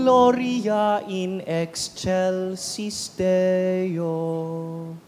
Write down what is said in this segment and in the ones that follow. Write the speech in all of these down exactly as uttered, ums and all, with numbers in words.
Gloria in excelsis Deo.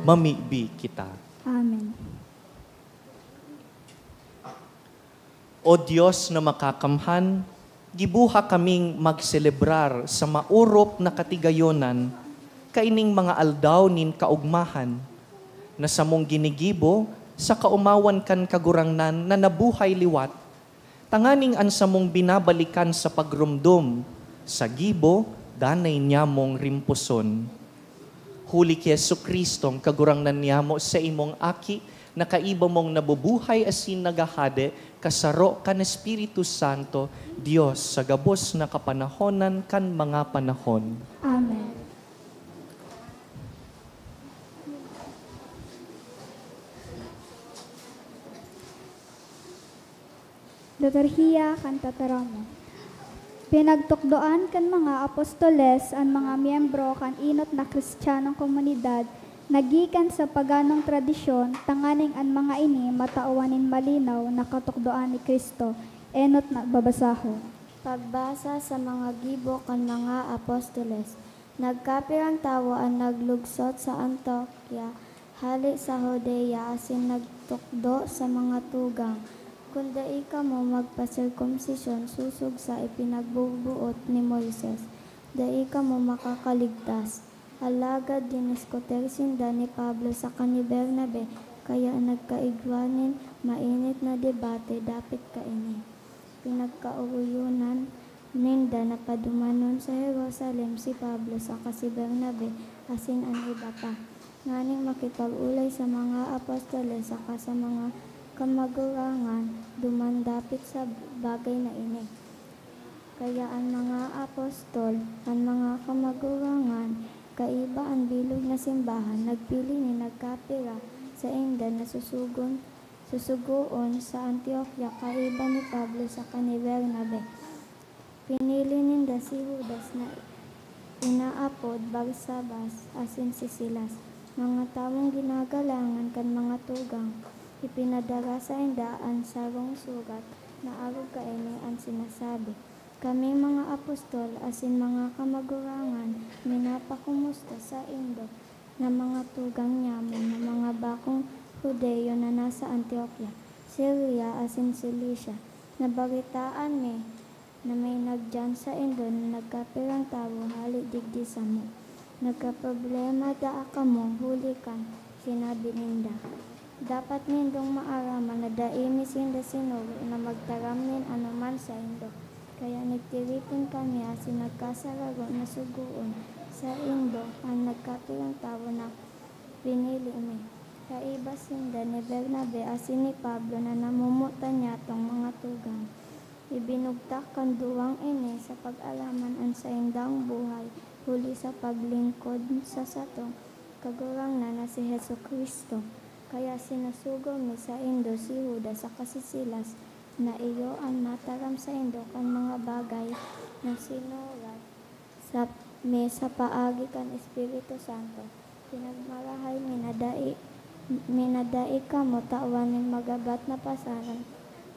Mamibi kita. Amen. O Dios na makakamhan, gibuha kaming magselebrar sa maorop na katigayonan kaining mga aldaw nin kaogmahan, na samong ginigibo sa kaomawan kan Kagurangnan na nabuhay liwat, tanganing an samong binabalikan sa pagromdom sa gibo danay nyamong rimposon. Huli ki Jesu-Cristong Kagurangnan nyamo, sa imong Aki, na kaiba mong nabubuhay asin naghahade, kasaro kan Espiritu Santo, Dios, sa gabos na kapanahonan kan mga panahon. Amen. Liturhiya kan Tataramon. Pinagtukdoan kan mga apostoles an mga miyembro kan enot na Cristianong komunidad na gikan sa paganong tradisyon, tanganing an mga ini matawan nin malinaw na katukdoan ni Cristo. Enot na babasahon. Pagbasa sa mga gibo kan mga apostoles. Nagkapirang tawo an naglugsot sa Antiokia, hale sa Judea, asin nagtukdo sa mga tugang kun dai kamo magpaserkomsisyon sosog sa ipinagboboot ni Moises, dai kamo makakaligtas. Alagad diniskutir sinda ni Pablo saka ni Bernabe, kaya nagkaigwa nin mainit na debate dapit kaini. Pinagkaoyonan ninda na padumanon sa Jerusalem si Pablo saka si Bernabe asin an iba pa, nganing makipag-olay sa mga apostoles saka sa mga kamagurangan duman dapit sa bagay na ini. Kaya an mga apostol, an mga kamagurangan, kaiba an bilog na simbahan, nagpili nin nagkapira sainda na susugon, susugoon sa Antiokia kaiba ni Pablo saka ni Bernabe. Pinili ninda si Judas na inaapod Barsabas asin si Silas, mga tawong ginagalangan kan mga tugang. Ipinadara sainda an sarong surat na arog kaini an sinasabi, "Kami, mga apostol asin mga kamagurangan, minapakumusta saindo na mga tugang nyamo na mga bakong Judio na nasa Antiokia, Siria asin Cilicia. Nabaretaan mi na may nagyan saindo na nagkapirang tawo hale digdi samo. Nagkaproblema daa kamo huli kan sinabi ninda." Dapat nindong maaraman na dai mi sinda sinugo na magtaram nin anoman saindo. Kaya nagtiripon kami asin nagkasarago na sugoon saindo an nagkapirang tawo na pinili mi. Kaiba sinda ni Bernabe asin ni Pablo na namomotan niyatong mga tugang. Ibinugtak kan duwang ini sa pag-alaman an saindang buhay huli sa paglingkod sa satong Kagurangnan na si Jesu-Cristo. Kaya sinusugo mi saindo si Judas saka si Silas, na iyo an mataram saindo kan mga bagay na sinurat sa, mi sa paagi kan Espiritu Santo. Pinagmarahay mi na dai, mi na dai kamo tawan nin magabat na pasaran,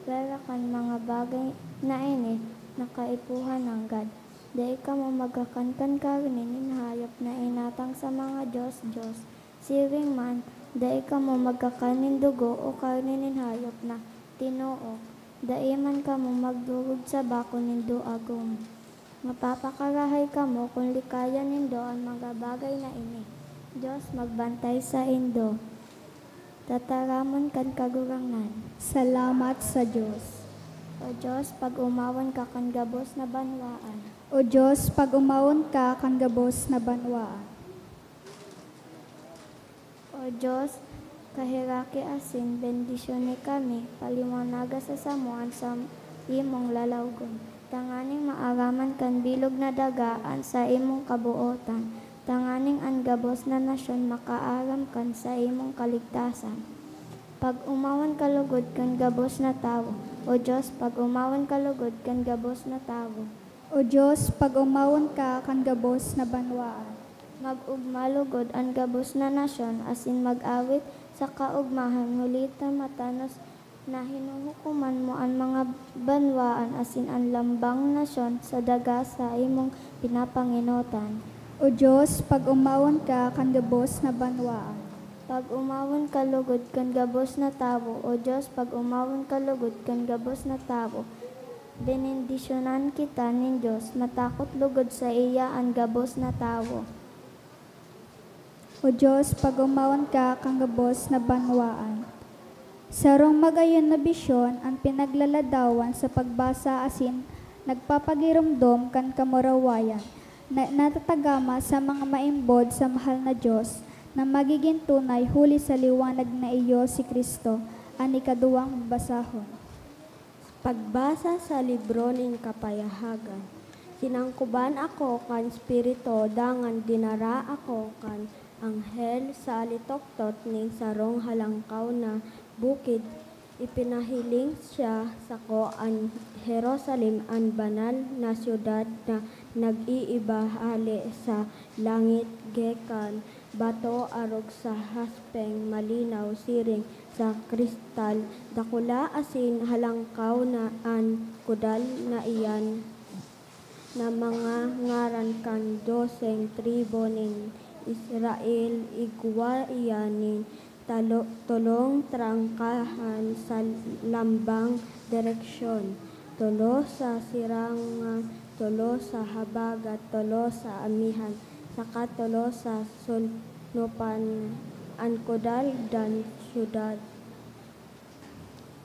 pwera kan mga bagay na ini na kaipuhan nanggad. Dai kamo magkakan kan karne nin hayop na inatang sa mga dios-dios. Siring man, dai kamo magkakan nin dugo o karne nin hayop na tinook. Dai man kamo magdurog sa bako nindo agom. Mapapakarahay kamo kun likayan nindo an mga bagay na ini. Dios magbantay saindo. Tataramon kan Kagurangnan. Salamat sa Dios. O Dios, pag-omawon ka kan gabos na banwaan. O Dios, pag-omawon ka kan gabos na banwaan. O Dios, kaheraki asin bendisyoni kami, paliwanaga sa samo an sa imong lalawgon, tanganing maaraman kan bilog na daga an saimong kabootan, tanganing an gabos na nasyon makaaram kan saimong kaligtasan. Pag-omawon ka lugod kan gabos na tawo, O Dios, pag-omawon ka lugod kan gabos na tawo. O Dios, pag-omawon ka kan gabos na banwaan. Mag-ogma lugod an gabos na nasyon asin mag-awit sa kaogmahan, huli ta matanos na hinuhukoman mo an mga banwaan asin an lambang nasyon sa daga sa imong pinapangenotan. O Dios, pag-omawon ka kan gabos na banwaan. Pag-omawon ka lugod kan gabos na tawo, O Dios, pag-omawon ka lugod kan gabos na tawo. Benendisyonan kita nin Dios, matakot lugod saiya an gabos na tawo. O Dios, pag-omawon ka kan gabos na banwaan. Sarong magayon na bisyon an pinaglaladawan sa pagbasa asin nagpapagiromdom kan kamurawayan na natatagama sa mga maimbod sa mahal na Dios na magigin tunay huli sa liwanag na iyo si Cristo, an ikaduwang babasahon. Pagbasa sa libro nin kapayahagan. Sinangkoban ako kan Espiritu, dangan dinara ako kan anghel sa litoktot nin sarong halangkaw na bukid. Ipinahiling siya sako an Jerusalem, an banal na syudad na nag-iiba hale sa langit, gikan bato arog sa haspeng malinaw siring sa kristal, dakula asin halangkaw na an kudal na iyan na mga ngaran kan doseng tribu nin Israel. Igwa iyan nin talo-, tolong trangkahan sa lambang direksyon, tolo sa sirangan, tolo sa habagat, tolo sa amihan, saka tolo sa sul-, nopan an kudal kan syudad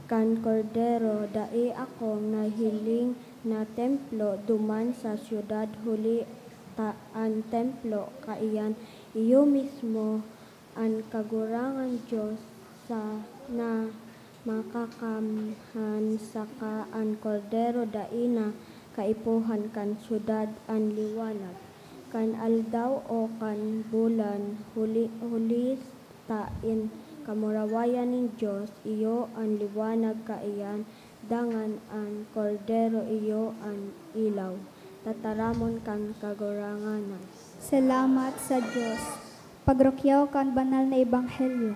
kan Kordero. Dai akong nahiling na templo duman sa syudad, huli ta an templo kaiyan iyo mismo, an Kagurangnan Dios sa, na makakamhan, saka an Kordero dai na kaipuhan kan syudad. An liwanag kan aldaw o kan bulan, huli, huli ta an kamurawayan nin Dios iyo an liwanag kaiyan, dangan an Kordero iyo an ilaw. Tataramon kan Kagurangnan. Salamat sa Dios. Pagrukyaw kan banal na ebanghelyo.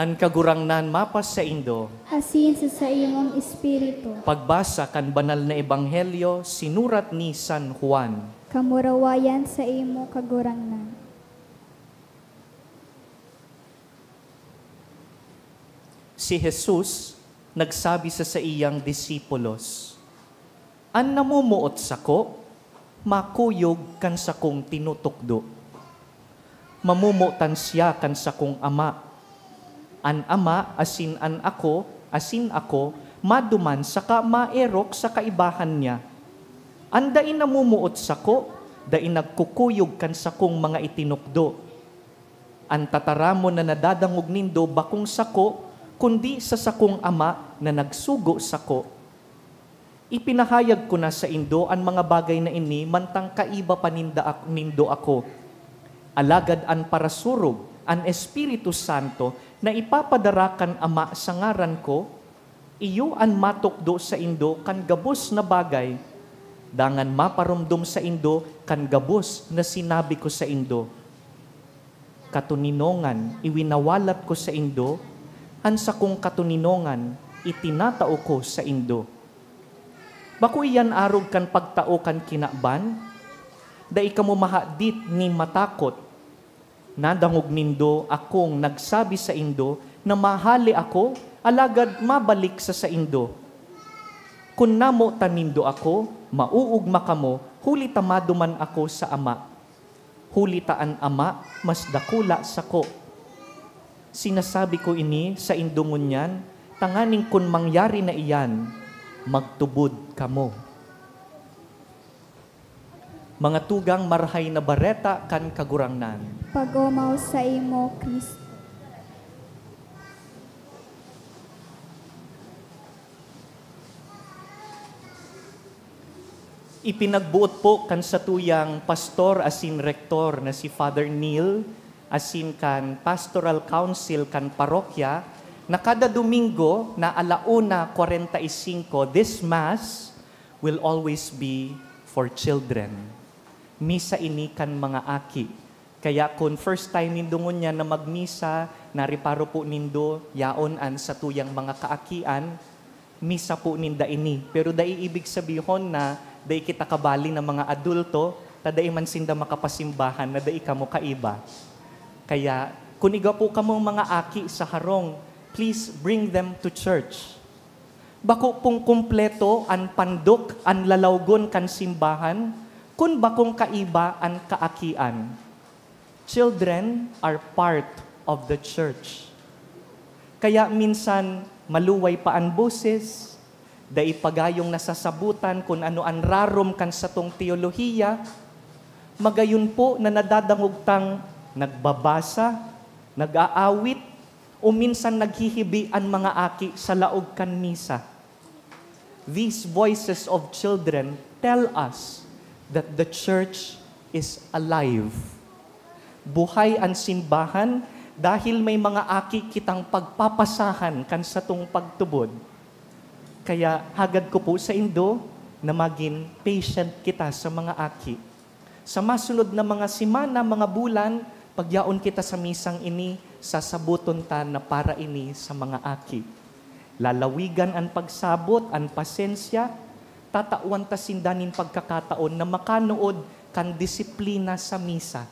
An Kagurangnan mapasaindo. Asin sa saimong espiritu. Pagbasa kan Banal na Ebanghelyo sinurat ni San Juan. Kamurawayan sa imo, Kagurangnan. Si Jesus nagsabi sa saiyang disipulos, "An namumuot sako, makuyog kan sakong tinutukdo. Mamumotan siya kan sakong Ama. An Ama asin an ako, asin ako, maduman saka maerok sa kaibahan niya. An dai namumuot sako, dai nagkukuyog kan sakong mga itinukdo. An tataramon na nadadangog nindo bakong sako, kundi sa sakong Ama na nagsugo sako. Ipinahayag ko na saindo an mga bagay na ini mantang kaiba pa ninda ak-, nindo ako. Alagad an parasurog, an Espiritu Santo, na ipapadara kan Ama sa ngaran ko, iyo an matukdo saindo kan gabos na bagay, dangan maparomdom saindo kan gabos na sinabi ko saindo. Katoninongan, iwinawalat ko saindo, an sakong katoninongan, itinatao ko saindo. Bako iyan arog kan pagtao kan kinaban? Dai kamo mahadit ni matakot. Nadangog nindo akong nagsabi saindo na mahale ako, alagad mabalik sa saindo. Kun namotan nindo ako, mauugma kamo, huli ta maduman ako sa Ama. Huli ta an Ama mas dakula sako. Sinasabi ko ini saindo ngunyan, tanganing kun mangyari na iyan, magtubod kamo." Mga tugang, Marahay na Bareta kan Kagurangnan. Pag-omaw saimo, Cristo. Ipinagboot po kan satuyang pastor asin rektor na si Father Neil, asin kan Pastoral Council kan parokya, na kada Domingo na ala una kwarenta y singko, this Mass will always be for children. Misa ini kan mga aki. Kaya kun first time nindo ngunyan na magmisa, nareparo po nindo, yaon an satuyang mga kaakian, misa po ninda ini. Pero dai ibig sabihon na dai kita kabali na mga adulto, ta dai man sinda makapasimbahan na dai kamo kaiba. Kaya, kun igwa po kamong mga aki sa harong, please bring them to church. Bako pong kumpleto an pandok, an lalawgon kan simbahan, kun bakong kaiba an kaakian. Children are part of the church. Kaya minsan, maluway pa an boses, dai pa gayong nasasabutan kun ano an rarom kan satong teolohiya, magayon po na nadadangog tang nagbabasa, nag-aawit, o minsan naghihibi an mga aki sa laog kan misa. These voices of children tell us that the church is alive. Buhay an simbahan dahil may mga aki kitang pagpapasahan kan satong pagtubod. Kaya hagad ko po saindo na magin patient kita sa mga aki. Sa masunod na mga semana, mga bulan, pagyaon kita sa misang ini, sasaboton ta na para ini sa mga aki. Lalawigan an pagsabot, an pasensya, tatawan ta sinda nin pagkakataon na makanood kan disiplina sa misa.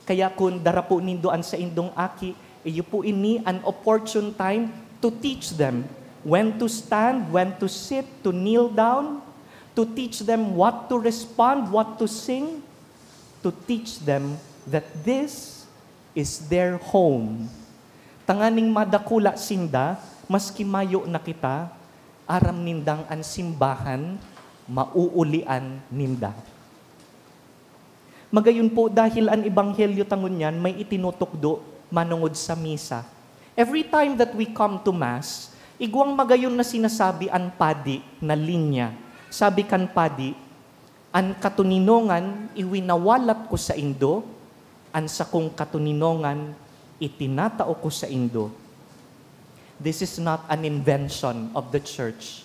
Kaya kun dara po nindo an saindong aki, iyo po ini an opportune time to teach them when to stand, when to sit, to kneel down, to teach them what to respond, what to sing, to teach them that this is their home. Tanganing madakula sinda, maski mayo na kita, aram nindang an simbahan, mauulian ninda. Magayon po, dahil an ebanghelyo ta ngunyan may itinutukdo manongod sa misa. Every time that we come to Mass, igwang magayon na sinasabi an padi na linya. Sabi kan padi, "An katoninongan iwinawalat ko saindo, an sakong katoninongan itinatao ko saindo." This is not an invention of the church.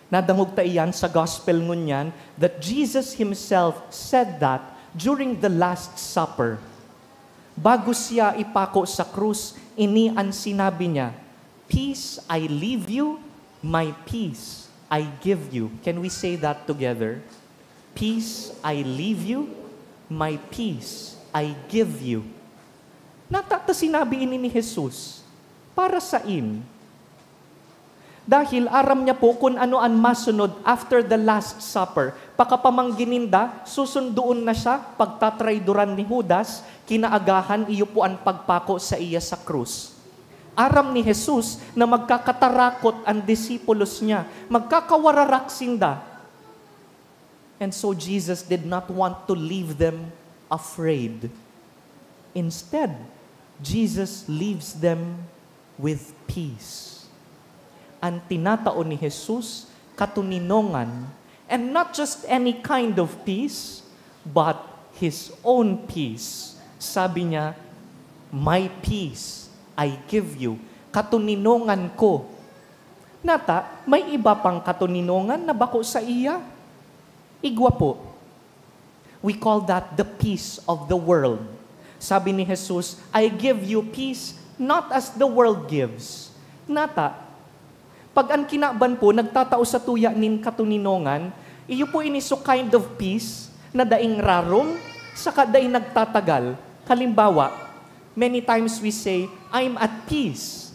Nadangog ta iyan sa gospel ngunyan that Jesus himself said that during the Last Supper. Bago siya ipako sa krus, Ini an sinabi niya, "Peace I leave you, my peace I give you." Can we say that together? "Peace I leave you, my peace I give you." Nata ta sinabi ini ni Jesus. Para sain? Dahil aram niya po kun ano an masunod after the Last Supper. Pakapamanggi ninda, susundoon na siya, pagtatrayduran ni Judas, kinaagahan iyo po an pagpako saiya sa krus. Aram ni Jesus na magkakatarakot an disipulos niya, magkakawararak sinda. And so Jesus did not want to leave them afraid. Instead, Jesus leaves them with peace. An tinatao ni Jesus, katoninongan, and not just any kind of peace, but His own peace. Sabi niya, "My peace I give you." Katoninongan ko. Nata, may iba pang katoninongan na bako saiya? Igwa po. We call that the peace of the world. Sabi ni Jesus, "I give you peace not as the world gives." Nata, pag an kinaban po nagtatao satuya nin katoninongan, iyo po ini so kind of peace na daing rarom, saka dai nagtatagal. Halimbawa, many times we say, "I'm at peace."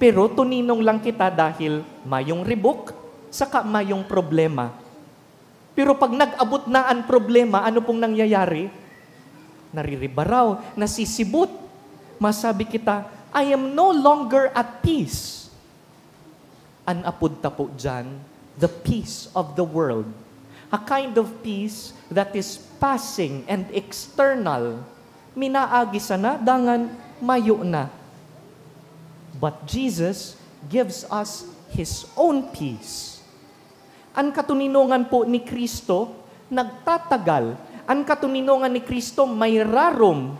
Pero toninong lang kita dahil mayong ribok, saka mayong problema. Pero pag nag-abot na an problema, ano pong nangyayari? Nariribaraw, nasisibot. Masabi kita, "I am no longer at peace." An apod ta po diyan, the peace of the world. A kind of peace that is passing and external. Minaagi sana, dangan mayo na. But Jesus gives us His own peace. An katoninongan po ni Cristo nagtatagal. An katoninongan ni Cristo may rarom.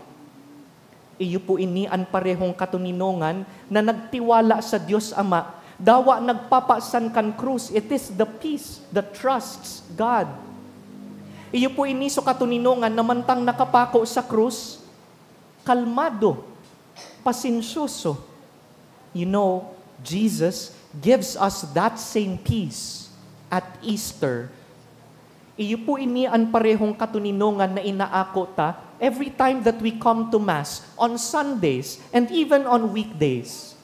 Iyo po ini an parehong katoninongan na nagtiwala sa Dios Ama, dawa nagpapasan kan krus. It is the peace that trusts God. Iyo po ini so katoninongan na mantang nakapako sa krus, kalmado, pasensyoso. You know, Jesus gives us that same peace at Easter. Iyo po ini an parehong katoninongan na inaako ta every time that we come to Mass, on Sundays, and even on weekdays.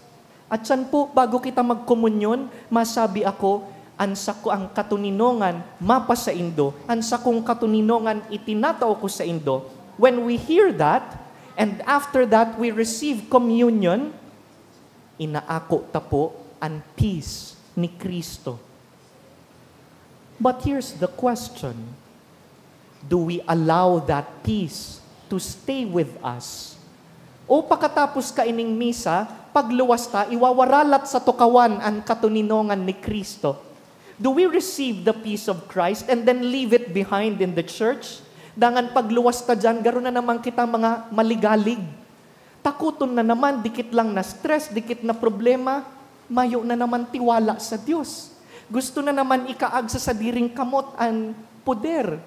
At siyan po, bago kita magkomunyon, masabi ako, "An sako ang katoninongan, mapasaindo, an sakong katoninongan, itinatao ko saindo." When we hear that, and after that, we receive communion, inaako ta po an peace ni Cristo. But here's the question, do we allow that peace to stay with us? O pakatapos kaining misa, pagluwas ta, iwawaralat sa tukawan an katoninongan ni Cristo? Do we receive the peace of Christ and then leave it behind in the church? Dangan pagluwas ta diyan, garo na naman kita mga maligalig. Takoton na naman, dikit lang na stress, dikit na problema, mayo na naman tiwala sa Dios. Gusto na naman ikaag sa sadiring kamot an poder.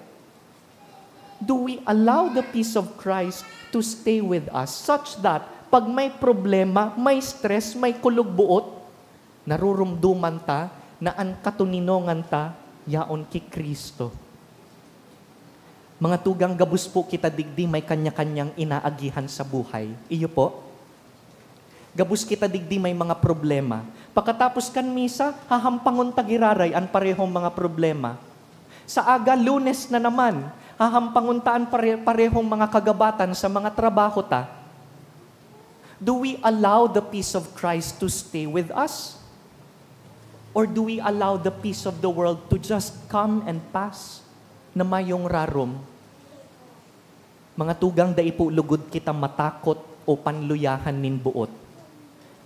Do we allow the peace of Christ to stay with us such that pag may problema, may stress, may kulog-buot, narurumduman ta na an katoninongan ta yaon ki Cristo? Mga tugang, gabos po kita digdi may kanya-kanyang inaagihan sa buhay. Iyo po? Gabos kita digdi may mga problema. Pakatapos kan misa, hahampangon ta giraray an parehong mga problema. Sa aga, Lunes na naman, hahampangon ta an pare-, parehong mga kagabatan sa mga trabaho ta. Do we allow the peace of Christ to stay with us? Or do we allow the peace of the world to just come and pass na mayong rarom? Mga tugang, dai po lugod kita matakot o panluyahan nin boot.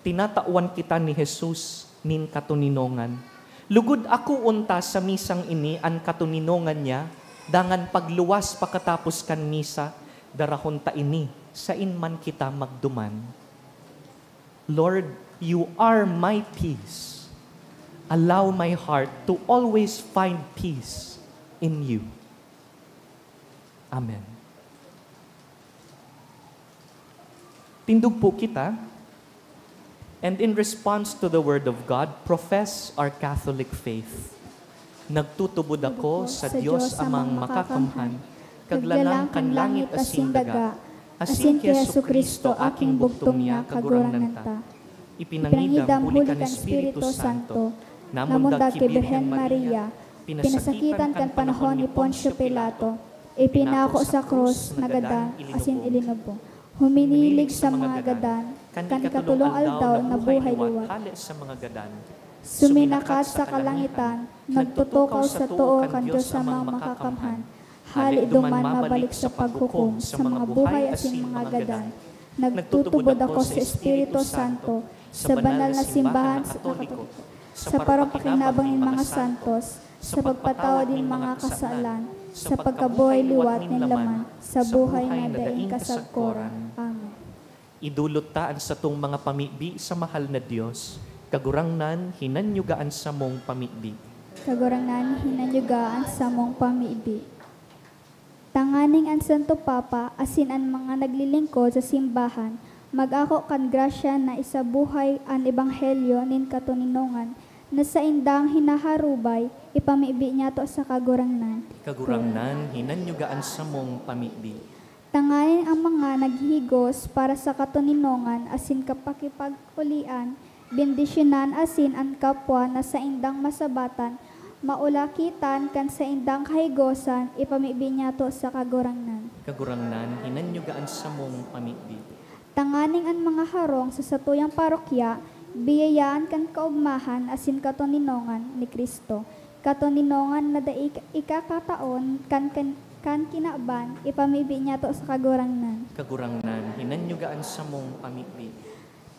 Tinatawan kita ni Jesus nin katoninongan. Lugod akoon ta sa misang ini an katoninongan niya, dangan pagluwas pakatapos kan misa, darahon ta ini sain man kita magduman. Lord, you are my peace. Allow my heart to always find peace in you. Amen. Tindog po kita. And in response to the word of God, profess our Catholic faith. Nagtutubod ako sa Diyos Amang Makakamhan, kaglalang kan langit asin daga, asin ki Jesu-Cristo, aking bugtong niya, Kagurangnan ta. Ipinangidam huli kan Espiritu Santo, namundag ki Birhen Maria, pinasakitan kan panahon ni Poncio Pilato, ipinako sa krus, nagadan, asin ilinubong. Huminilig sa mga gadan, kan ikatolong aldaw nabuhay liwat. Hale sa mga gadan. Suminakat sa kalangitan, nagtutukaw sa too kan Diyos Amang Makakamhan. Hale duman mabalik sa paghukom sa mga buhay asin mga gadan. Nagtutubod ako sa Espiritu Santo, sa banal na simbahan sa Katoliko, sa parapakinabang nin mga santos, sa pagpatawad nin mga kasalan, sa pagkabuhay liwat nin laman, sa buhay na daing kasagkoran. Amen. Idolot ta an satong mga pamibi sa mahal na Dios. Kagurangnan, hinanyuga an samong pamibi. Kagurangnan, hinanyuga an samong pamibi. Tanganing an Santo Papa asin an mga naglilingkod sa simbahan mag-ako kan grasya na isabuhay an ebanghelyo nin katoninongan na saindang hinaharubay, ipamibi niyato sa Kagurangnan. Kagurangnan, hinanyuga an samong pamibi. Tanganing an mga naghihigos para sa katoninongan asin kapakipag-olian, bendisyonan asin an kapwa na saindang masabatan, maulakitan kan saindang kahigosan, ipamibi niyato sa Kagurangnan. Kagurangnan, hinanyuga an samong pamibi. Tanganing an mga harong sa satuyang parokya, biyayaan kan kaogmahan asin katoninongan ni Cristo, katoninongan na dai ikakataon kan, kan, kan kinaban, ipamibi niyato sa Kagurangnan. Kagurangnan, hinanyuga an samong pamibi.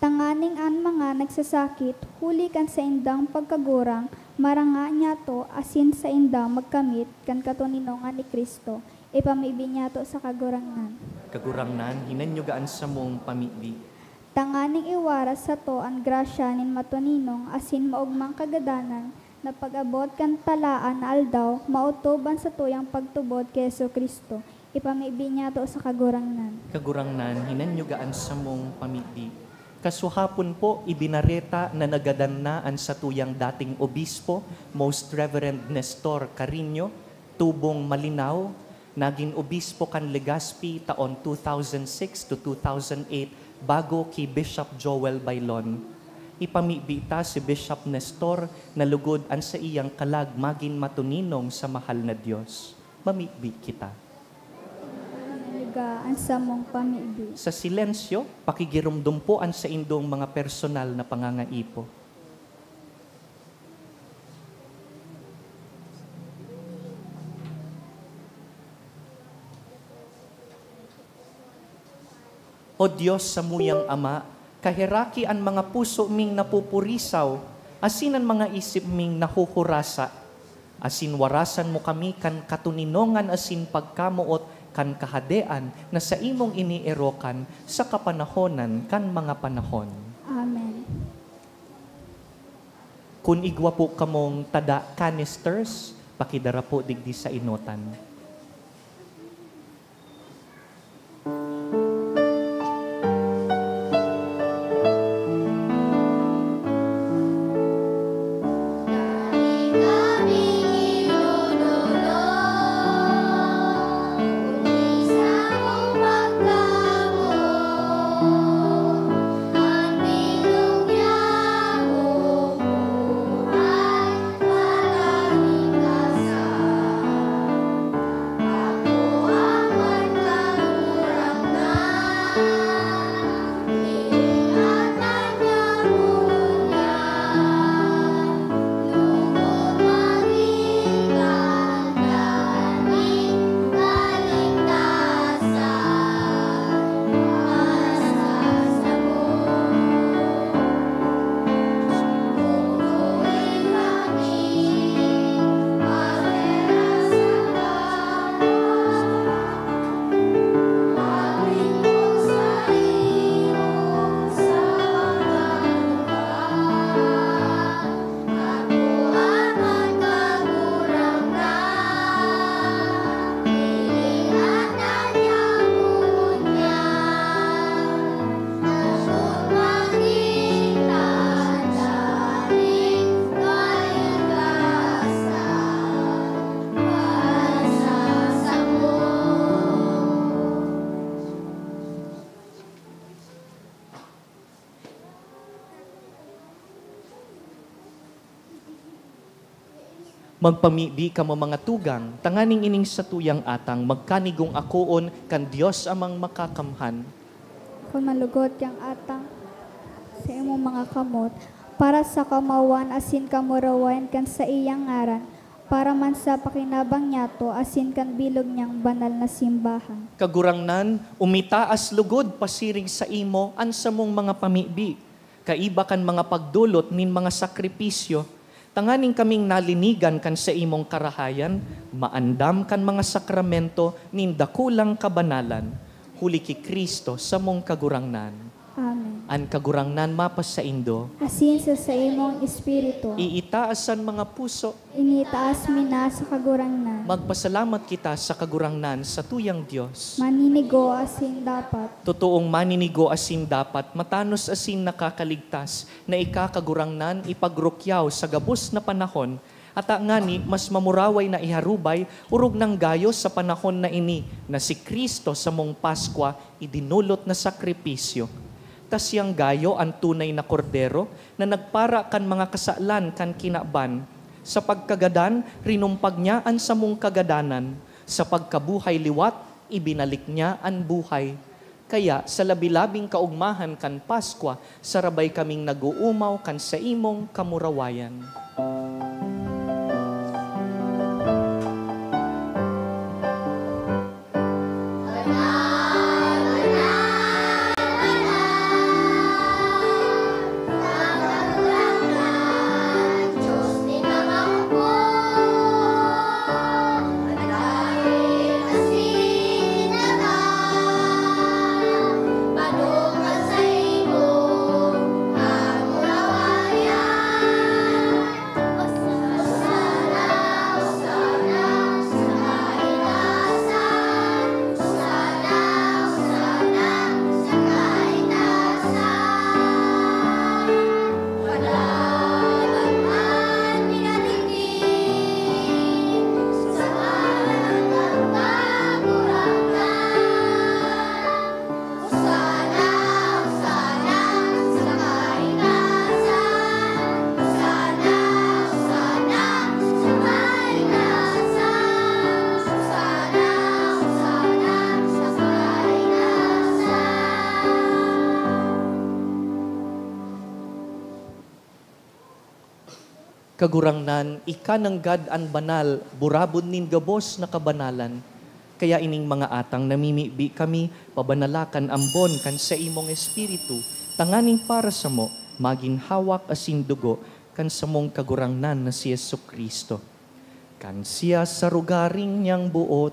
Tanganing an mga nagsasakit huli kan saindang pagkagurang, maranga niyato asin saindang magkamit kan katoninongan ni Cristo, ipamibi niyato sa Kagurangnan. Kagurangnan, hinanyuga an samong pamibi. Tanganing iwaras sato an grasya nin matoninong asin maogmang kagadanan na pag-abot kan talaan na aldaw, maotob an satuyang pagtubod ki Jesu-Cristo, ipamibi niyato sa Kagurangnan. Kagurangnan, hinanyuga an samong pamibi. Kasuhapon po, ibinareta na nagadan na an satuyang dating obispo, Most Reverend Nestor Cariño, tubong Malinao, nagin obispo kan Legazpi taon two thousand six to two thousand eight, bago ki Bishop Joel Bailon. Ipamibi ta si Bishop Nestor na lugod an saiyang kalag magin matoninong sa mahal na Dios. Mamibi kita. Hinanyuga an samong pamibi. Sa silensyo, pakigiromdom po an saindong mga personal na pangangaipo. O Dios, samuyang Ama, kaheraki an mga puso ming napupurisaw, asin an mga isip ming nahuhurasa, asin warasan mo kami kan katoninongan asin pagkamoot kan Kahadean na saimong inierokan sa kapanahonan kan mga panahon. Amen. Kun igwa po kamong tada canisters, pakidara po digdi sa enotan. Magpamibi kamo, mga tugang, tanganing ining satuyang atang magkanigong akoon kan Dios Amang Makakamhan. Kun malugod yang atang sa imong mga kamot, para sa kamawan asin kamurawayan kan saiyang ngaran, para man sa pakinabang niyato asin kan bilog niyang banal na simbahan. Kagurangnan, umitaas lugod pasiring saimo an samong mga pamibi, kaiba kan mga pagdolot nin mga sakripisyo, tanganing kaming nalinigan kan saimong karahayan, maandam kan mga sakramento nin dakulang kabanalan, huli ki Cristo samong Kagurangnan. Amen. An Kagurangnan mapasaindo. Asin sa saimong espiritu. Iitaas an mga puso. Initaas mi na sa Kagurangnan. Magpasalamat kita sa Kagurangnan, satuyang Dios. Maninigo asin dapat. Totoong maninigo asin dapat, matanos asin nakakaligtas, na ika, Kagurangnan, ipagrukyaw sa gabos na panahon, ata ngani mas mamuraway na iharubay, orog nang gayo sa panahon na ini, na si Cristo samong Paskwa, idinolot na sakripisyo. Ta siyang gayo an tunay na Kordero na nagpara kan mga kasalan kan kinaban. Sa pagkagadan, rinumpag niya an samong kagadanan. Sa pagkabuhay liwat, ibinalik niya an buhay. Kaya, sa labi-labing kaogmahan kan Paskwa, sarabay kaming nag-oomaw kan saimong kamurawayan. Kagurangnan, ika nanggad an banal, burabod nin gabos na kabanalan. Kaya ining mga atang namimibi kami, pabanala kan ambon kan saimong Espiritu, tanganing para samo, magin hawak asin dugo kan samong Kagurangnan na si Jesu-Cristo. Kan siya sa rogaring niyang boot,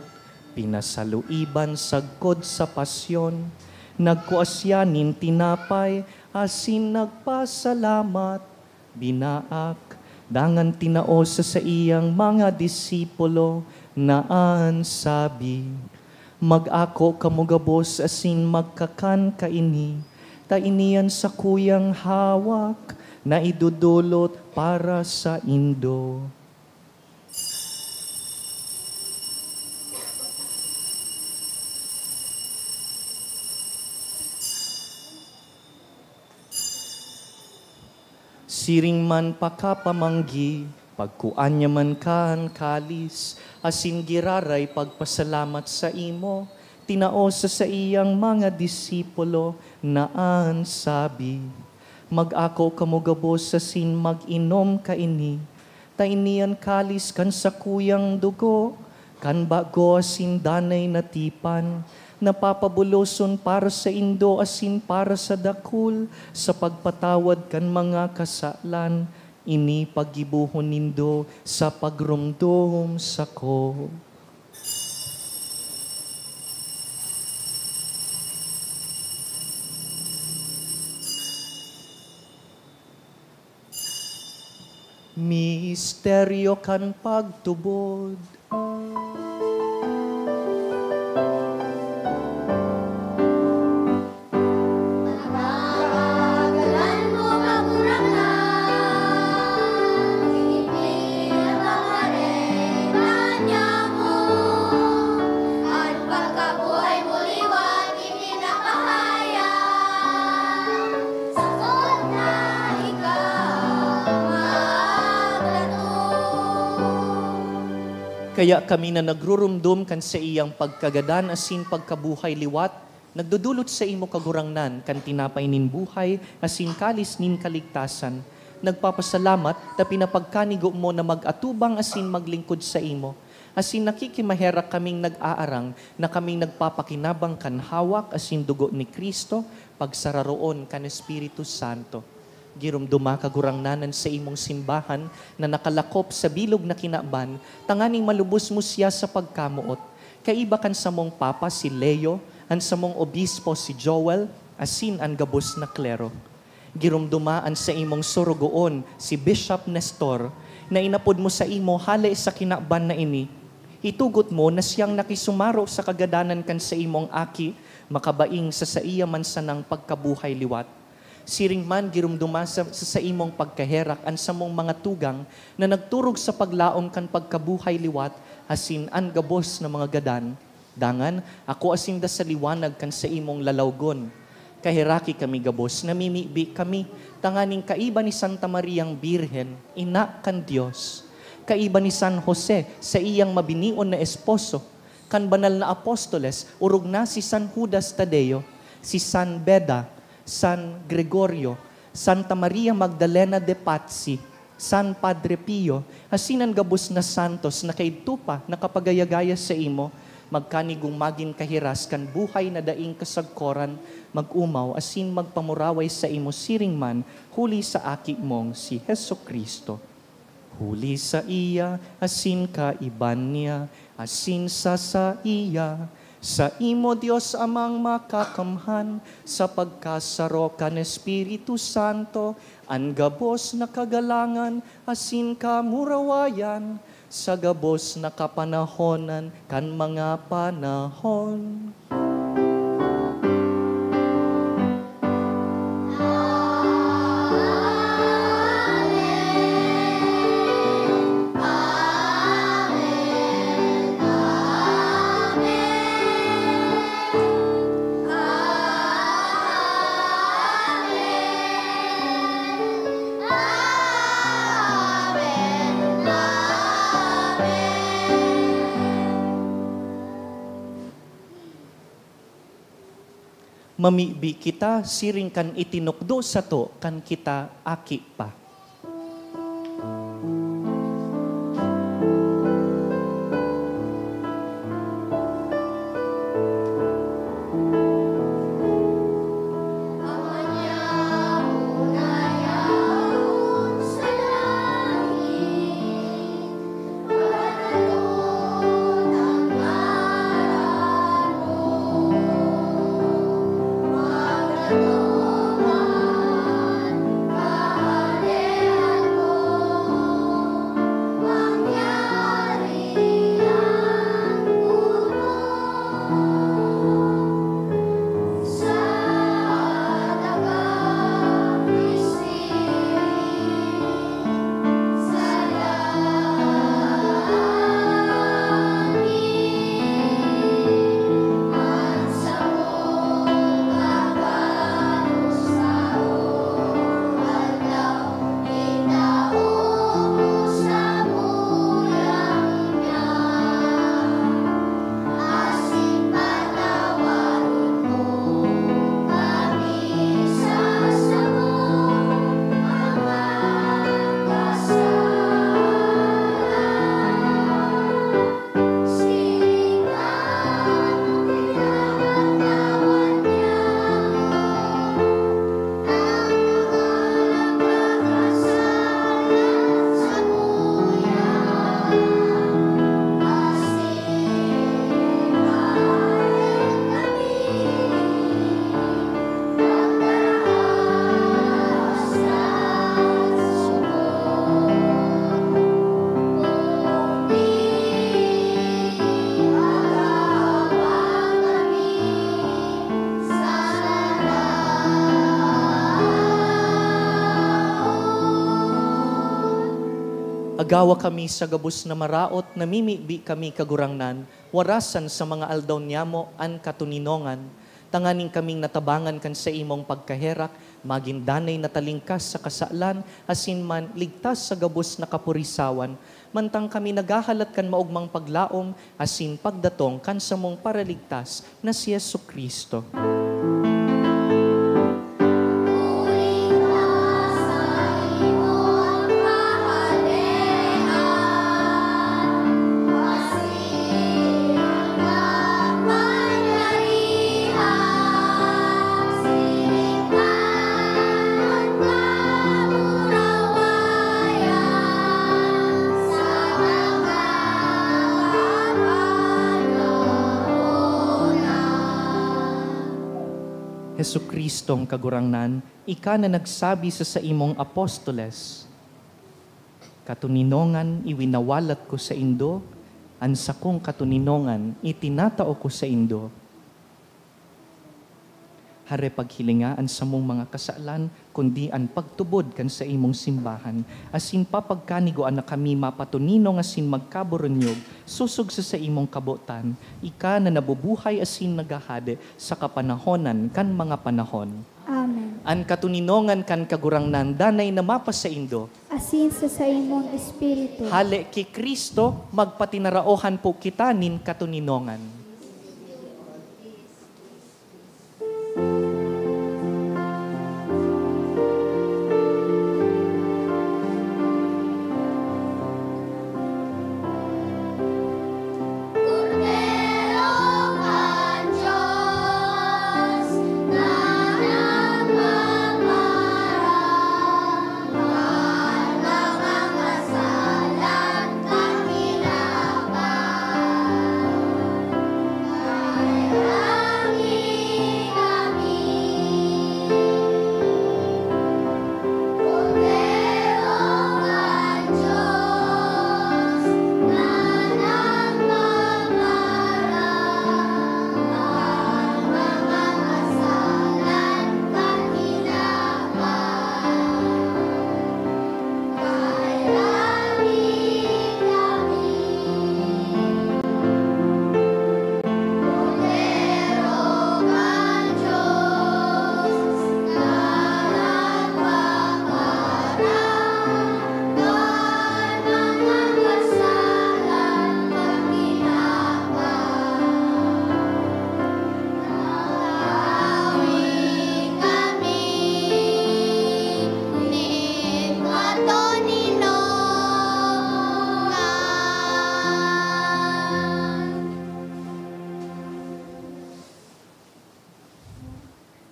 pinasaluiban sagkod sa pasyon, nagkua siya nin tinapay asin nagpasalamat. Binaak, dangan tinao sa saiyang mga disipulo na an sabi, "Mag-ako kamo gabos asin magkakan kaini, ta ini an sakuyang hawak na idodolot para saindo." Siring man pakapamanggi, pagkua niya man kan kalis, asin giraray pagpasalamat saimo, tinao sa saiyang mga disipulo na an sabi, "Mag-ako kamo gabos asin mag-inom kaini, ta ini an kalis kan sakuyang dugo, kan bago asin danay na tipan, na papabuloson para saindo asin para sa dakul sa pagpatawad kan mga kasalan. Ini paggibohon nindo sa pagromdom sako." Misteryo kan pagtubod. Kaya kami na nagrurumdom kan saiyang pagkagadan asin pagkabuhay liwat, nagdodolot saimo, Kagurangnan, kan tinapay nin buhay asin kalis nin kaligtasan. Nagpapasalamat ta pinapagkanigo mo na mag-atubang asin maglingkod saimo. Asin nakikimaherak kaming nag-aarang na kaming nagpapakinabang kan hawak asin dugo ni Cristo, pagsararoon kan Espiritu Santo. Giromdoma, Kagurangnan, an saimong simbahan na nakalakop sa bilog na kinaban, tanganing malubos mo siya sa pagkamoot. Kaiba kan samong Papa si Leo, an samong Obispo si Joel, asin an gabos na klero. Giromdoma an saimong sorogoon, si Bishop Nestor, na inapod mo saimo hale sa kinaban na ini. Itugot mo na siyang nakisumaro sa kagadanan kan saimong aki, makabaing sa saiya man sanang pagkabuhay liwat. Siring man, giromdoma sa, sa saimong pagkaherak an samong mga tugang na nagturog sa paglaom kan pagkabuhay liwat asin an gabos na mga gadan. Dangan, akoa sinda sa liwanag kan saimong lalawgon. Kaheraki kami gabos, namimibi kami, tanganing kaiba ni Santa Mariang Birhen, ina kan Dios, kaiba ni San Jose, saiyang mabinion na esposo, kan banal na apostoles, orog na si San Judas Tadeo, si San Beda, San Gregorio, Santa Maria Magdalena de Pazzi, San Padre Pio, asin an gabos na santos na kaidto pa nakapagaya-gaya saimo, magkanigong magin kahiras kan buhay na daing kasagkoran, mag-omaw asin magpamuraway saimo siring man huli sa Aki mong si Jesu-Cristo. Huli saiya, asin kaiba niya, asin sa saiya, saimo, Dios Amang Makakamhan, sa pagkasaro kan Espiritu Santo, an gabos na kagalangan asin kamurawayan, sa gabos na kapanahonan kan mga panahon. Mamibi kita siring kan itinukdo sato kan kita aki pa. Agawa kami sa gabos na maraot, namimibi kami, Kagurangnan, warasan sa mga aldaw niyamo an katoninongan, Tanganing kaming natabangan kan saimong pagkaherak, magin danay na talingkas sa kasalan, asin man ligtas sa gabos na kapurisawan, mantang kami naghahalat kan maogmang paglaom asin pagdatong kan samong Paraligtas na si Jesu-Cristo. Jesu-Cristong Kagurangnan, ika na nagsabi sa saimong apostoles, "Katoninongan iwinawalat ko saindo, an sakong katoninongan itinatao ko saindo." Hare paghilinga an samong mga kasalan, kundi an pagtubod kan saimong simbahan, asin papagkanigoan na kami mapatoninong asin magkaburunyog, sosog sa saimong kabotan, ika na nabubuhay asin naghahade sa kapanahonan kan mga panahon. Amen. An katoninongan kan Kagurangnan danay na mapasaindo. Asin sa saimong espiritu. Hale ki Cristo, magpatinaraohan po kita nin katoninongan.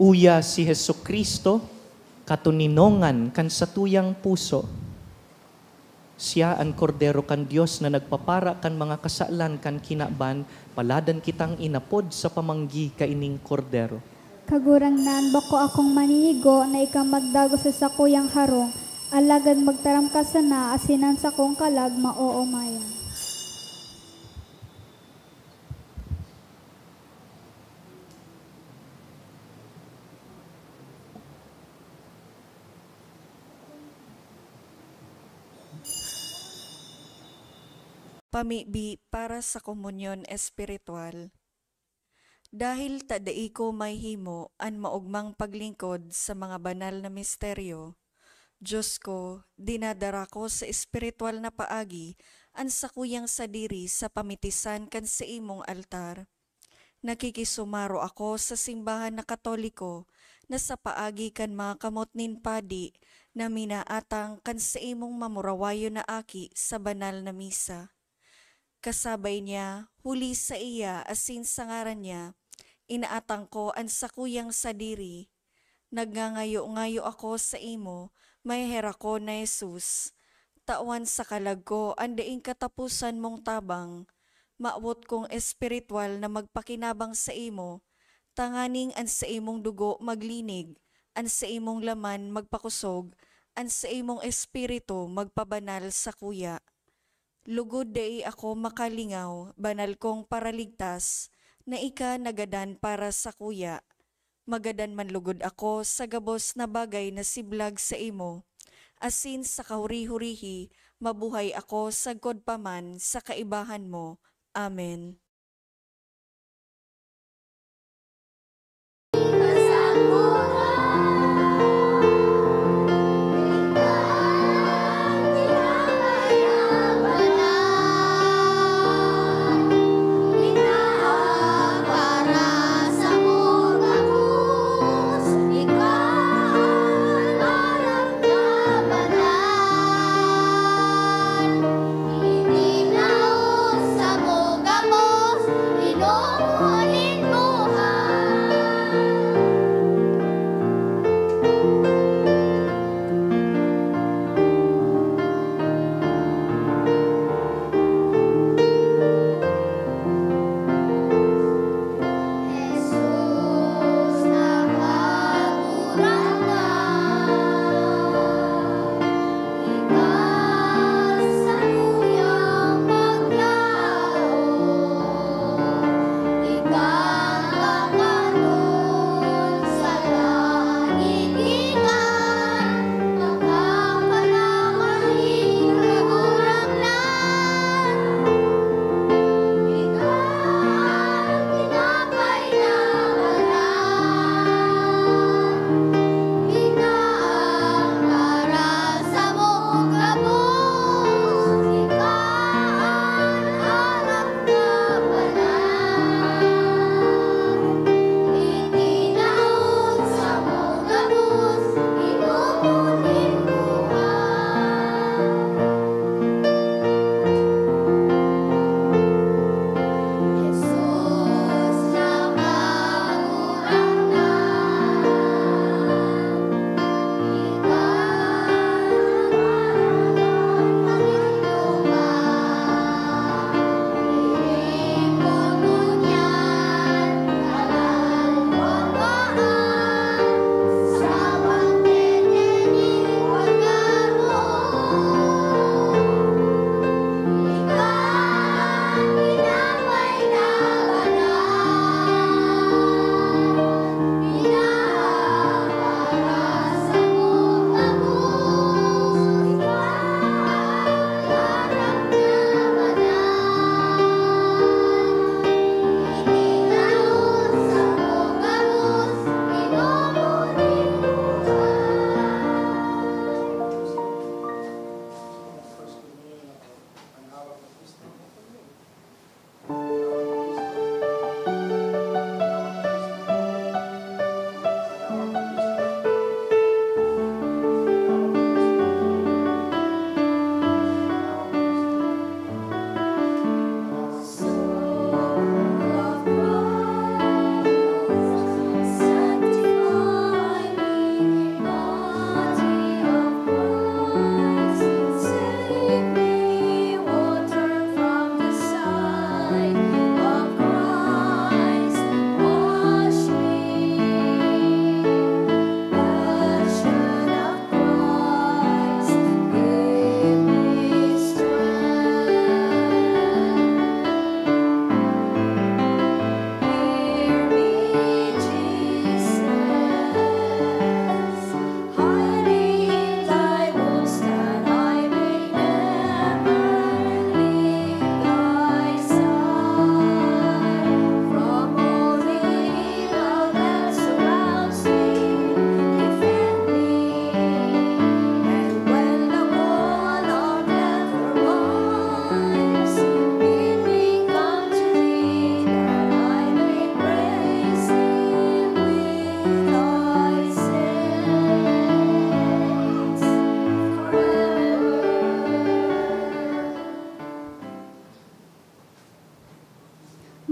Uya si Jesu-Cristo, katoninongan kan satuyang puso. Siya an Kordero kan Dios na nagpapara kan mga kasalan kan kinaban, paladan kitang inapod sa pamanggi kaining Kordero. Kagurangnan, bako akong maninigo na ika magdagos sa sakuyang harong, alagad magtaram ka sana asin an sakong kalag maoomayan. Pamibi para sa komunyon espiritual. Dahil ta dai ko mahihimo an maogmang paglingkod sa mga banal na misteryo, Dios ko, dinadara ko sa espiritual na paagi an sakuyang sadiri sa pamitisan kan saimong altar. Nakikisumaro ako sa simbahan na Katoliko na sa paagi kan mga kamot nin padi na minaatang kan saimong mamurawayon na aki sa banal na misa. Kasabay niya, huli saiya asin sa ngaran niya, inaatang ko an sakuyang sadiri. Nagngangayo-ngayo ako saimo, maheherak ko na Jesus. Tawan sa kalag ko an daing kataposan mong tabang. Mawot kong espiritual na magpakinabang saimo, tanganing an saimong dugo maglinig, an saimong laman magpakosog, an saimong espiritu magpabanal sakuya. Lugod dai ako makalingaw, banal kong Paraligtas, na ika nagadan para sakuya. Magadan man lugod ako sa gabos na bagay na siblag saimo, asin sa kahuri-hurihi mabuhay ako sagkod pa man sa kaibahan mo. Amen.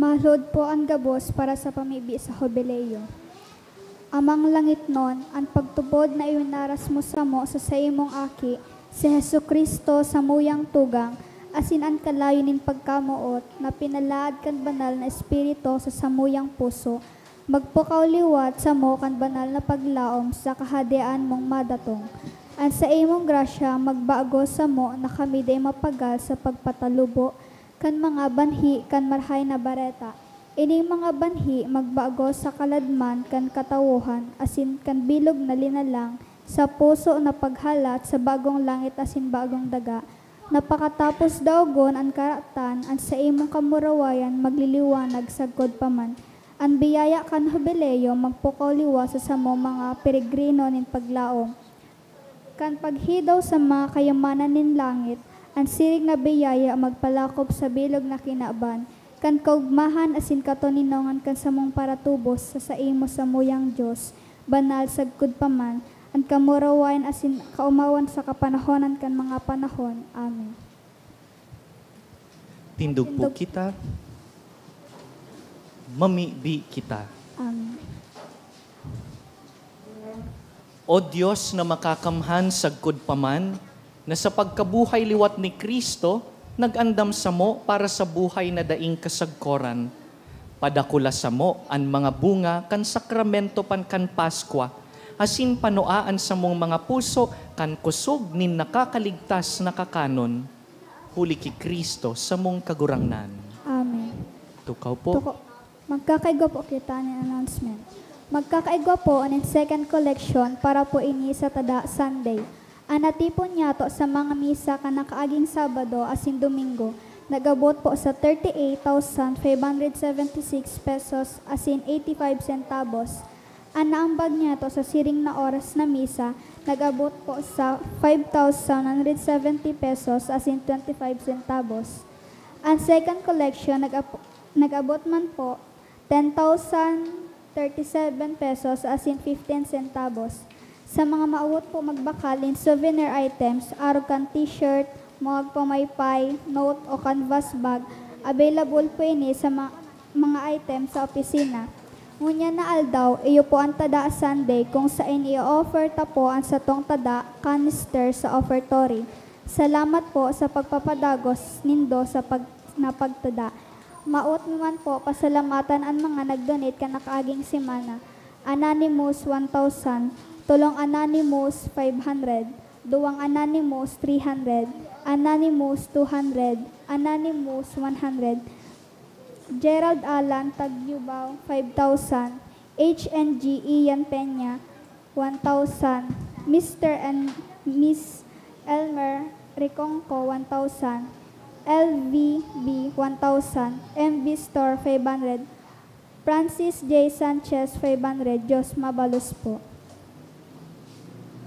Maluhod po an gabos para sa pamibi sa Hubileo. Amang langitnon, an pagtubod na iwinaras mo samo sa saimong Aki, si Jesu-Cristo, samuyang tugang, asin an kalayo nin pagkamoot na pinalaad kan Banal na Espiritu sa samuyang puso, magpakauliwat samo kan banal na paglaom sa Kahadean mong madatong. An saimong grasya magbago samo na kami dai mapagal sa pagpatalubo kan mga banhi kan Marahay na Bareta. Ining mga banhi magbago sa kaladman kan katawohan asin kan bilog na linalang sa puso na paghalat sa bagong langit asin bagong daga, na pakatapos daogon an karatan, an saimong kamurawayan magliliwanag sagkod pa man. An biyaya kan Hubileo magpukaw liwat sa samong mga peregrino nin paglaom. Kan paghidaw sa mga kayamanan nin langit, an siring na biyaya magpalakop sa bilog na kinaban, kan kaogmahan asin katoninongan kan samong paratubos sa saimo samuyang Dios, banal sagkod pa man, an kamurawayan asin kaomawan sa kapanahonan kan mga panahon. Amen. Tindog po Tindog. kita. Mamibi kita. Amen. O Dios na makakamhan sagkod pa man, na sa pagkabuhay liwat ni Cristo, nag-andam samo para sa buhay na daing kasagkoran. Padakula samo an mga bunga kan sakramento pan kan Paskwa, asin panua an samong mga puso kan kusog nin nakakaligtas na kakanon. Huli ki Cristo, samong Kagurangnan. Amen. Tukaw po. Tuko, magkakaigwa po kita nin announcement. Magkakaigwa po nin second collection para po ini sa Tada Sunday. An natipon niyato sa mga misa kan nakaaging Sabado asin Domingo, nag-abot po sa thirty-eight thousand five hundred seventy-six pesos asin eighty-five centavos. An naambag niyato sa siring na oras na misa, nag-abot po sa five thousand one hundred seventy pesos asin twenty-five centavos. An second collection, nag-ap-, nag-abot man po, ten thousand thirty-seven pesos asin fifteen centavos. Sa mga maawot po magbakal nin souvenir items, arog kan t-shirt, mug pamaypay, note o canvas bag, available po ini sa ma-, mga item sa opisina. Ngunyan na aldaw, iyo po an Tada Sunday kung saen i-offer ta po an satong tada canister sa offertory. Salamat po sa pagpapadagos nindo sa pag-, na pagtada. Maot man po pasalamatan an mga nag-donate kan nakaaging semana. Anonymous, one thousand. Tolong Anonymous, five hundred. Duwang Anonymous, three hundred. Anonymous, two hundred. Anonymous, one hundred. Gerald Alan Tagyubaw, five thousand. H N G Ian Peña, one thousand. Mister and Miss Elmer Recongco, one thousand. L V B, one thousand. M V Store, five hundred. Francis J Sanchez, five hundred. Diyos mabalos po.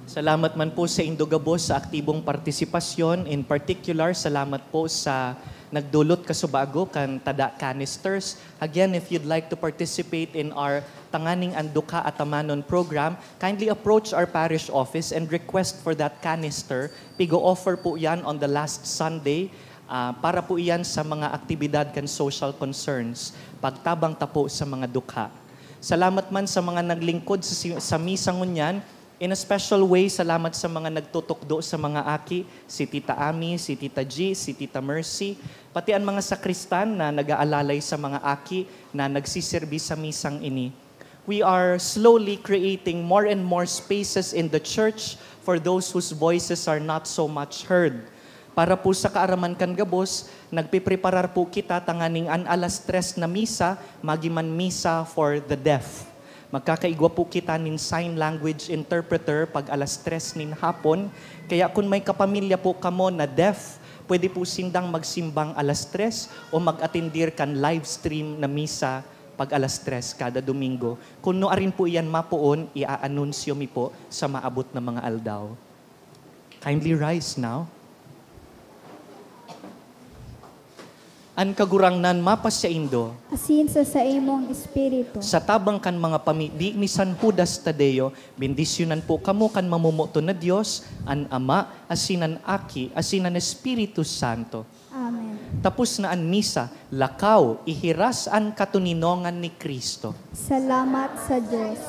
Salamat man po saindo gabos sa aktibong partisipasyon. In particular, salamat po sa nagdulot kasubago kan tada canisters. Again, if you'd like to participate in our Tanganing an Dukha Atamanon program, kindly approach our parish office and request for that canister. Pigo-offer po yan on the last Sunday. Ah, para po iyan sa mga aktibidad kan social concerns, pagtabang ta po sa mga dukha. Salamat man sa mga naglingkod sa, si-, sa misa ngunyan. In a special way, salamat sa mga nagtutukdo sa mga aki, si Tita Ami, si Tita G, si Tita Mercy, pati an mga sakristan na nag-aalalay sa mga aki na nagsisirbi sa misang ini. We are slowly creating more and more spaces in the church for those whose voices are not so much heard. Para po sa kaaraman kan gabos, nagpipreparar po kita tanganing an alas tres na misa, magiman misa for the deaf. Magkakaigwa po kita nin sign language interpreter pag alas tres nin hapon, kaya kun may kapamilya po kamo na deaf, pwede po sindang magsimbang alas tres o mag-atendir kan live stream na misa pag alas tres kada Domingo. Kun nuarin po iyan mapoon, iaanunsyo mi po sa maabot na mga aldaw. Kindly rise now. An Kagurangnan mapasaindo. Asin sa saimong espiritu. Sa tabang kan mga pamibi ni San Judas Tadeo, bendisyonan po kamo kan mamomoton na Dios, an Ama, asin an Aki, asin an Espiritu Santo. Amen. Tapos na an misa, lakaw, ihiras an katoninongan ni Cristo. Salamat sa Dios.